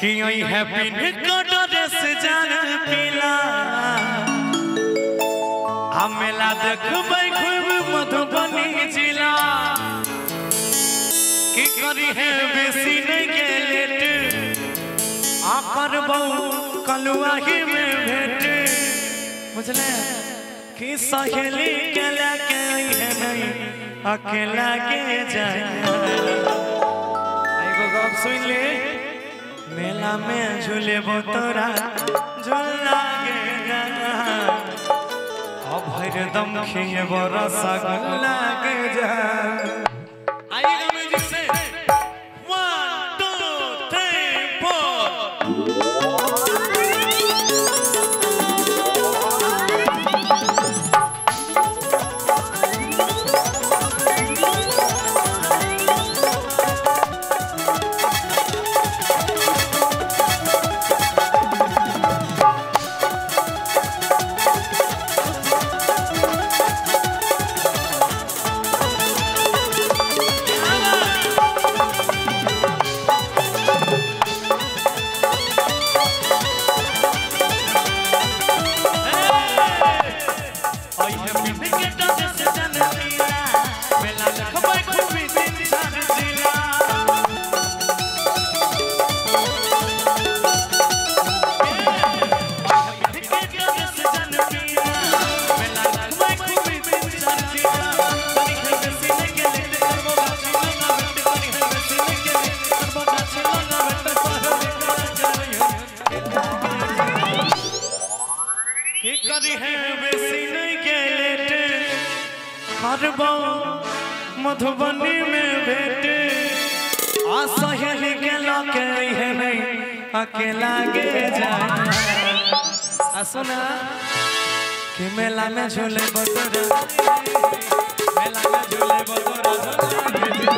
कि आई है पिन को ड्रेस जान पीला आ मेला देखबै खूब मधुबनी जिला की करी है बेसी नहीं के लेट आ करबौ कलुआही में भेट बुझले कि सहेली के लेके आई है नहीं अकेला के जाए। एगो गप सुन ले मेला में झूलेबो तोरा झूला गे भर दम खिएबो रसगुल्ला के जा। आइएगा म्यूजिक से 1 2 3 4। मधुबनी में भेट आ सहेली के लके है नहीं अकेला के जाए। आ सुना कि मेला में झूले बतोरा मेला में झूले बतोरा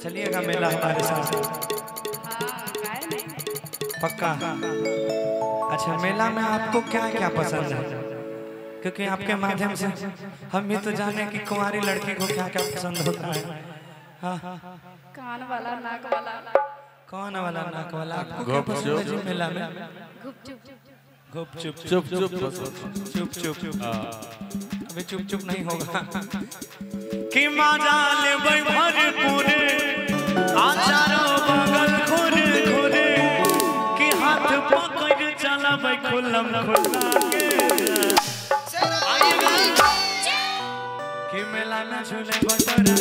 चलिएगा मेला हमारे साथ पक्का। अच्छा, मेला में आपको क्या क्या पसंद है? क्योंकि आपके माध्यम से हम भी तो जाने कि कुंवारी लड़की को क्या क्या पसंद होता है। हाँ, कान वाला, नाक वाला। कौन वाला, नाक वाला? आपको क्या पसंद है जी मेला में? गुपचुप। गुपचुप। चुप चुप चुप चुप। अभी चुप चुप नहीं होगा कि मजा लेबै भरपूर, आचारो बगल घुर घुर, कि हाथ पकड़ चलबै खुलम खुला के। कि मेला में झूले बतोरा,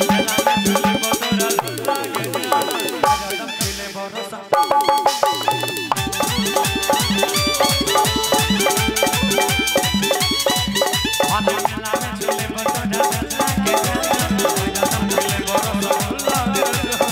मेला में झूले बतोरा झूला के जा, झूले भरोसा। मेला में झूले बतोरा झूला के जा, झूले भरोसा झूला के जा।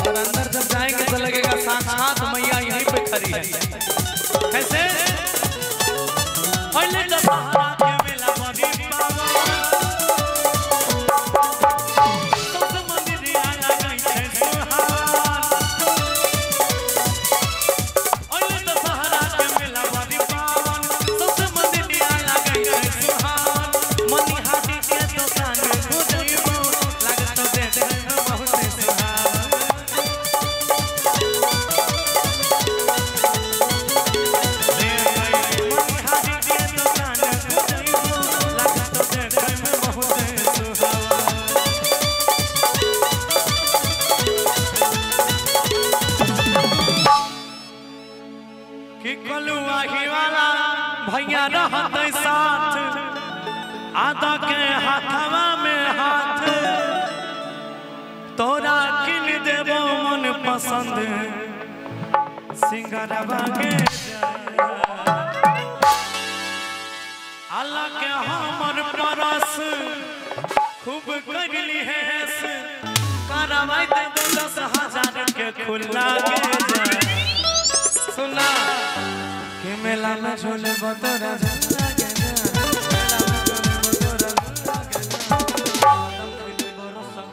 और अंदर जब जाएंगे तो लगेगा साक्षात मैया यहीं पे खड़ी है। कैसे? पहले दशहरा के मेला बड़ी पावन, सब मंदिर आया गई छै सुहावन। पहले दशहरा के मेला बड़ी पावन, सब मंदिर आया गई छै सुहावन। मनिहारी के दुकान बुझइबो, लागत देखे बहुत सुहावन। भैया रहते साथ, आदा के हाथवा में हाथ, तोरा किन देबो मन पसंद सिंगरवा के। अल्लाह के हमर परस खूब करली है, करवाई देबो 10,000 के खुला के। सुना कि मेला में झूले बतोरा झूला के जा, मेला में झूले बतोरा झूला के जा, दम खिले भरोसा।